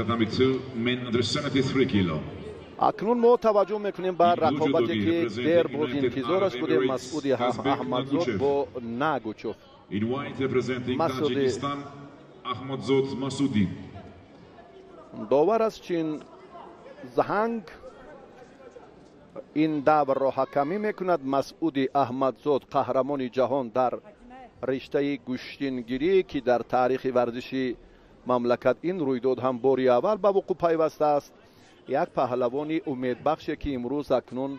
Tatami 2, men under 73 kilo. Акнун мо таваҷҷӯҳ мекунем ба рақобате, ки дер боз интизораш будем, Масъуди Аҳмадзод бо Нагучов. In white representing Tajikistan, Ahmadzod Masudi. Довар аз Чин Заҳанг ин даврро ҳакамӣ мекунад. Масъуди Аҳмадзод, қаҳрамони ҷаҳон дар риштаи гӯштингирӣ, ки дар таърихи варзиши мамлакат ин рӯйдод ҳам бори аввал ба вуқӯъ пайвастааст, як паҳлавони умедбахше, ки имрӯз акнун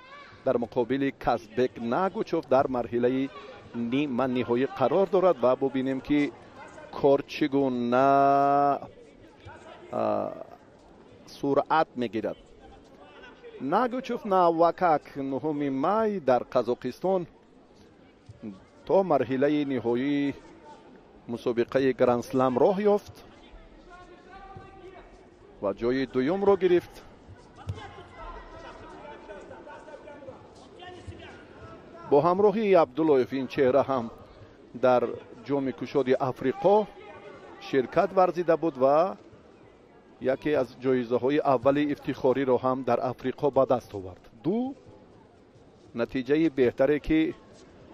дар муқобили Казбек Нагучов дар марҳилаи ниманиҳоӣ қарор дорад ва бубинем, ки кор чӣ гуна суръат мегирад. Нагучов навакак 9 май дар Қазоқистон то марҳилаи ниҳоии мусобиқаи Грандслам роҳ ёфт ва ҷои дуюмро гирифт. Бо ҳамроҳии Абдуллоев ин чеҳра ҳам дар Ҷоми кушоди Африқо ширкат варзида буд ва яке аз ҷоизаҳои аввали ифтихориро ҳам дар Африқо ба даст овард. Ду натиҷаи беҳтаре, ки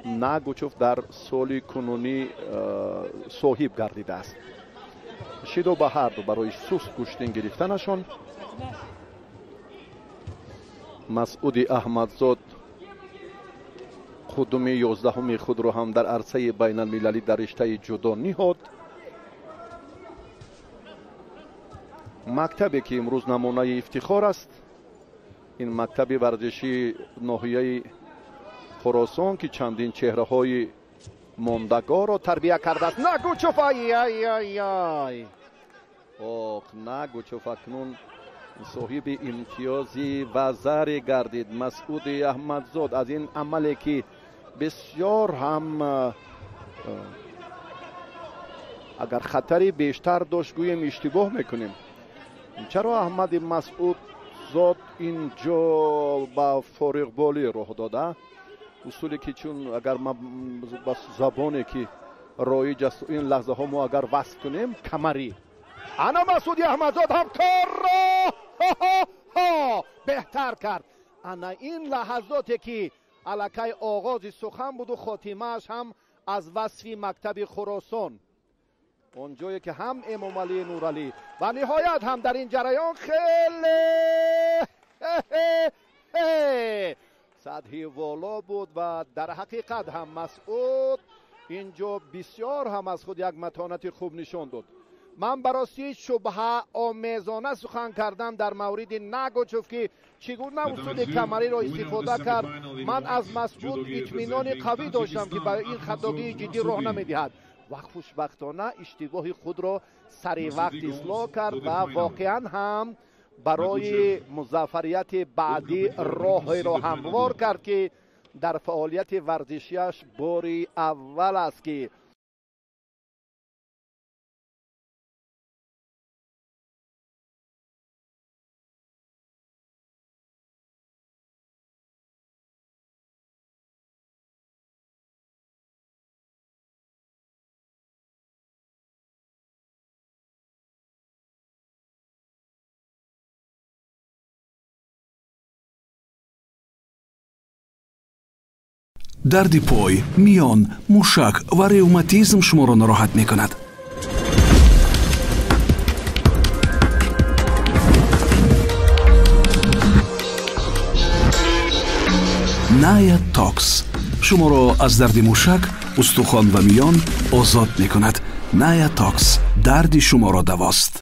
Нагучов дар соли кунунӣ соҳиб гардидааст. Шидо ба ҳарду барои суст гӯштин гирифтанашон. Масъуди Аҳмадзод қудуми 11-уми худро ҳам дар арсаи байналмилалӣ дар риштаи ҷудо ниҳод. Мактабе, ки имрӯз намунаи ифтихор аст, ин мактаби варзишии ноҳияи Хуросон, ки чандин чеҳраҳои мондагорро тарбия кардааст. Нагучов, ай-ай-ай! Ох, Нагучов акнун соҳиби имтиёзи вазаре гардид. Масъуди Аҳмадзод аз ин амале, ки бисёр ҳам агар хатари бештар дошт гӯем, иштибоҳ мекунем. Чаро Аҳмади Масъудзод ин ҷо ба фориғболӣ роҳ дода? Усуле, ки чун агар ба забоне, ки роиҷ аст ин лаҳзаҳо, мо агар васф кунем, камарӣ. Ана Масъуди Аҳмадзод ҳам корро беҳтар кард. Ана ин лаҳазоте, ки аллакай оғози сухан буду хотимааш ҳам аз васфи мактаби Хуросон, он ҷое ки ҳам Эмомалӣ Нуралӣ ва ниҳоят ҳам дар ин ҷараён хеле сатҳи воло буд ва дар ҳақиқат ҳам Масъуд ин ҷо бисёр ҳам аз худ як матонати хуб нишон дод. Ман ба ростӣ шубҳа омезона сухан кардам дар мавриди Нагучов, ки чӣ гуна усули камариро истифода кард. Ман аз Масъуд итминони қавӣ доштам, ки ба ин хатогии ҷиддӣ роҳ намедиҳад ва хушбахтона иштибоҳи худро сари вақт ислоҳ кард ва воқеан ҳам барои музаффарияти баъдӣ роҳеро ҳамвор кард, ки дар фаъолияти варзишиаш бори аввал аст, ки Дарди пой, миён, мушак ва ревматизм шуморо нороҳат мекунад? Ная Токс шуморо аз дарди мушак, устухон ва миён озод мекунад. Ная Токс дарди шуморо давост.